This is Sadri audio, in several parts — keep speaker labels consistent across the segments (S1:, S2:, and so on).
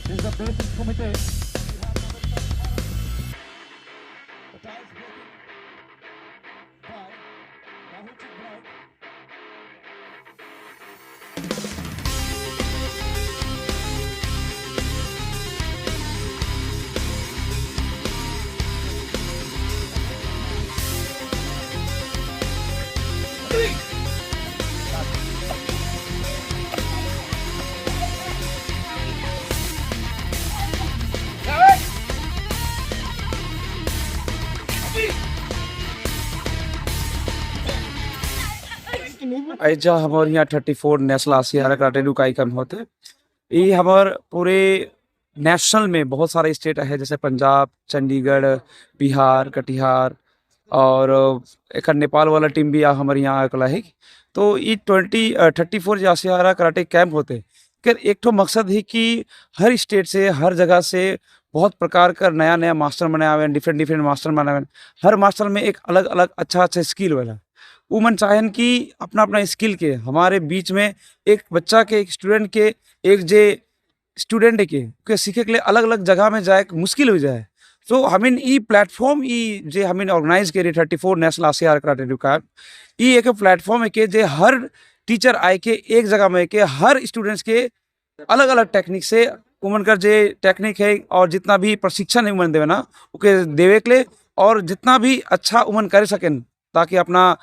S1: This is the basic committee. The ties breaking by Rahul Chitbrai.
S2: ऐजा हमारे यहाँ 34 नेशनल आसियारा कराटे do कार्यक्रम होते। ये हमारे पूरे नेशनल में बहुत सारे स्टेट है, जैसे पंजाब, चंडीगढ़, बिहार, कटिहार और एक नेपाल वाला टीम भी हमारे यहाँ अकला है। तो ये 34 जो आसियारा कराटे कैंप होते कर एक तो मकसद है कि हर स्टेट से हर जगह से बहुत प्रकार का नया नया मास्टर बनाए हुए, डिफरेंट डिफरेंट मास्टर बनाए हुए। हर मास्टर में एक अलग अलग अच्छा अच्छा स्किल वाला वो मन चाहें कि अपना अपना स्किल के हमारे बीच में एक बच्चा के, एक स्टूडेंट के, एक जे स्टूडेंट के सीखे के लिए अलग अलग जगह में जाए मुश्किल हो जाए। तो हमें ई प्लेटफॉर्म ई जे हमें ऑर्गेनाइज करे 34 नेशनल आसियारा कराटे का ई एक प्लेटफॉर्म है कि जे हर टीचर आए के एक जगह में के हर स्टूडेंट्स के अलग अलग टेक्निक से उमन कर जे टेक्निक है और जितना भी प्रशिक्षण है उमन देवे ना ओके देवे के लिए और जितना भी अच्छा उमन कर सकें ताकि अपना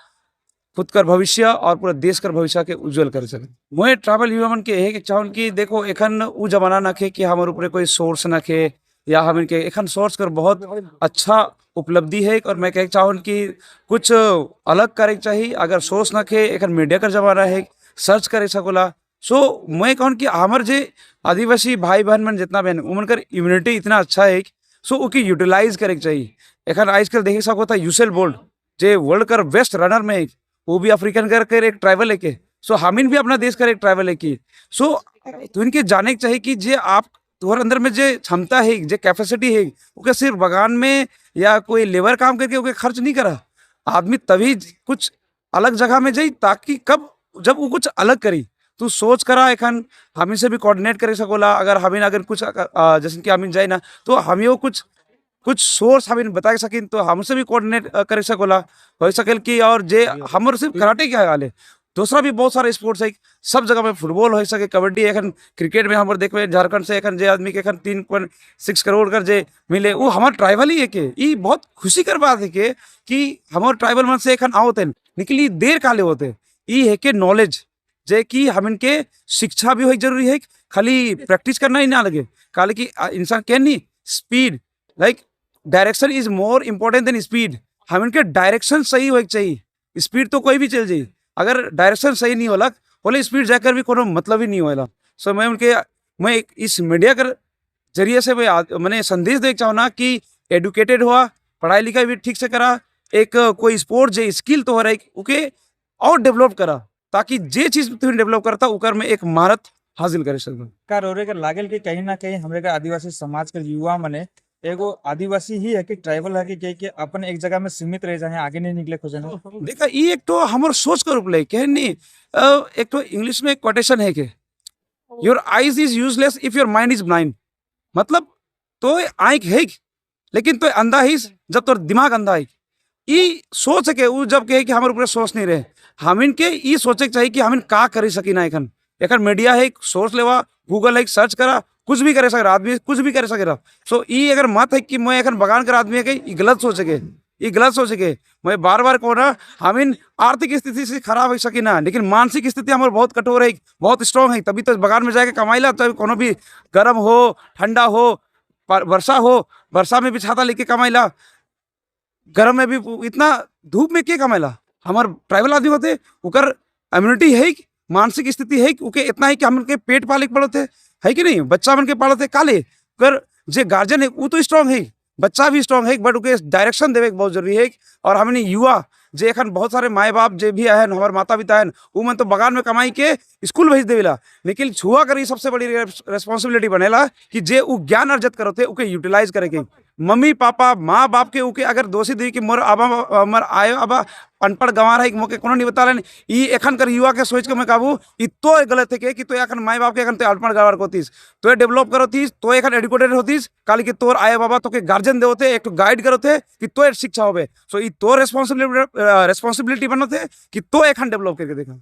S2: खुद कर भविष्य और पूरा देश कर भविष्य के उज्जवल कर सकें। मुझे ट्राइबल युवा मन के एक चाहूँ कि देखो एखन उ जमाना न खे कि हमारे ऊपर कोई सोर्स न खे या हम इनके एखन सोर्स कर बहुत अच्छा उपलब्धि है और मैं कह चाहूँ कि कुछ अलग करे चाहिए। अगर सोर्स न खे एखन मीडिया कर जमाना है, सर्च करे सकोला। सो मैं कहूँ कि हमार जे आदिवासी भाई बहन मन जितना बहन उमन कर इम्यूनिटी इतना अच्छा है, सो ओके यूटिलाइज करे चाहिए। एखन आजकल देखे सको था यूसेल बोल्ट जे वर्ल्ड कर बेस्ट रनर में एक, वो भी अफ्रीकन कर कर एक ट्राइबल है के। सो हमिन भी अपना देश कर एक ट्राइबल है की। सो तो इनके जाने के चाहिए कि जे आप तुम्हारे अंदर में जे क्षमता है, जे कैपेसिटी है, ओके सिर्फ बगान में या कोई लेबर काम करके ओके खर्च नहीं करा आदमी, तभी कुछ अलग जगह में जाई ताकि कब जब वो कुछ अलग करी तू सोच करा। एखन हमें से भी कोऑर्डिनेट करे सकोला। अगर हमें अगर कुछ जैसे कि हमें जाए ना तो हमें वो कुछ कुछ सोर्स हमें बता सकिन तो हमसे भी कोऑर्डिनेट करे सकोला हो सकेल कि। और जे हमर सिर्फ कराटे के हाल है, दूसरा भी बहुत सारे स्पोर्ट्स है सब जगह में, फुटबॉल हो सके, कबड्डी, एखन क्रिकेट में हमर देखबे झारखंड से एखन जे आदमी के एखन 3.6 करोड़ कर जे मिले वो हमार ट्राइबल ही है के। ई बहुत खुशी कर बात है के कि हमार ट्राइबल मन से एखन आवत निकली देर काले होते। ई है के नॉलेज जे कि हम इनके शिक्षा भी हो जरूरी है, खाली प्रैक्टिस करना ही ना लगे। काले कि इंसान के नहीं speed like direction is more important than speed. हम इनके डायरेक्शन सही हो चाहिए, स्पीड तो कोई भी चल जाए, अगर डायरेक्शन सही नहीं होला बोले स्पीड जाकर भी कोनो मतलब ही नहीं होला। सो मैं उनके मैं इस मीडिया के जरिए से मैं मैंने संदेश दे चाहूँ ना कि एडुकेटेड हुआ, पढ़ाई लिखाई भी ठीक से करा, एक कोई स्पोर्ट जे स्किल तो हो रहा है ओके और डेवलप करा ताकि जे चीज़ तुम डेवलप करता उकर में एक महारत हासिल करे सकूँ।
S3: का रोरे के लागल कि कहीं ना कहीं हमरे के आदिवासी समाज के युवा मने एगो आदिवासी ही है कि ट्राइबल है कि अपन एक जगह में सीमित रह जाए, आगे नहीं निकले खोजे।
S2: देखा ये एक तो हमार सोच कर उपले कह नहीं एक तो इंग्लिश में एक कोटेशन है कि your eyes is useless if your mind is blind. मतलब तो आँख है लेकिन तो अंधा ही जब तोर दिमाग अंधा है। ई सोच के उ जब कहे कि हमारे ऊपर सोच नहीं रहे, हम इनके ई सोचे के चाहिए कि हम का कर सकी ना। एखन एखन मीडिया है, सोर्स लेवा, गूगल है, सर्च करा, कुछ भी करे सके आदमी, कुछ भी करे सके। सो ई अगर मत है कि मैं एखन बगान कर आदमी है कि ई गलत सोच के, ई गलत सोच के मैं बार बार कहूँ ना, हम आर्थिक स्थिति से खराब हो सकी ना लेकिन मानसिक स्थिति हमारे बहुत कठोर है, बहुत स्ट्रॉन्ग है। तभी तो बगान में जाके कमाई ला, तभी कोनो भी गर्म हो, ठंडा हो, वर्षा हो, वर्षा में भी छाता लेके कमाई ला, गर्म में भी इतना धूप में के कमाई ला। हमारे ट्राइबल आदमी होते उकर इम्यूनिटी है मानसिक स्थिति है कि ओके इतना है कि हमन के पेट पाले के पड़त है कि नहीं, बच्चा मन के पालत है। काले कर जे गार्जियन है वो तो स्ट्रांग है, बच्चा भी स्ट्रांग है, बट ओके डायरेक्शन देवे के बहुत जरूरी है। और हमने युवा जे एखन बहुत सारे माए बाप जे भी आए, हमारे माता पिता हैं, वो मन तो बगान में कमाई के स्कूल भेज देवेला, लेकिन छुआ कर सबसे बड़ी रेस्पॉन्सिबिलिटी बनेला कि जे उ ज्ञान अर्जित करते है ओके यूटिलाइज करे के। मम्मी पापा माँ बाप के ओके अगर दोषी दी कि मोर आबा मोर आयो आबा अनपढ़ गंवार है, मोके कोनो नहीं बता ई एखन कर युवा के सोच के मैं काबू ई तो गलत है कि तो एखन माई बाप के एखन तो अनपढ़ गंवार कोतीस तो डेवलप करोतीस तो एखन एडुकेटेड होतीस, काली कि तोर आए बाबा तो के गार्जियन देवते एक गाइड करोते कि तो शिक्षा होबे। सो ई तो रेस्पॉन्सिबिलिटी बनते कि तो एखन डेवलप करके देखा।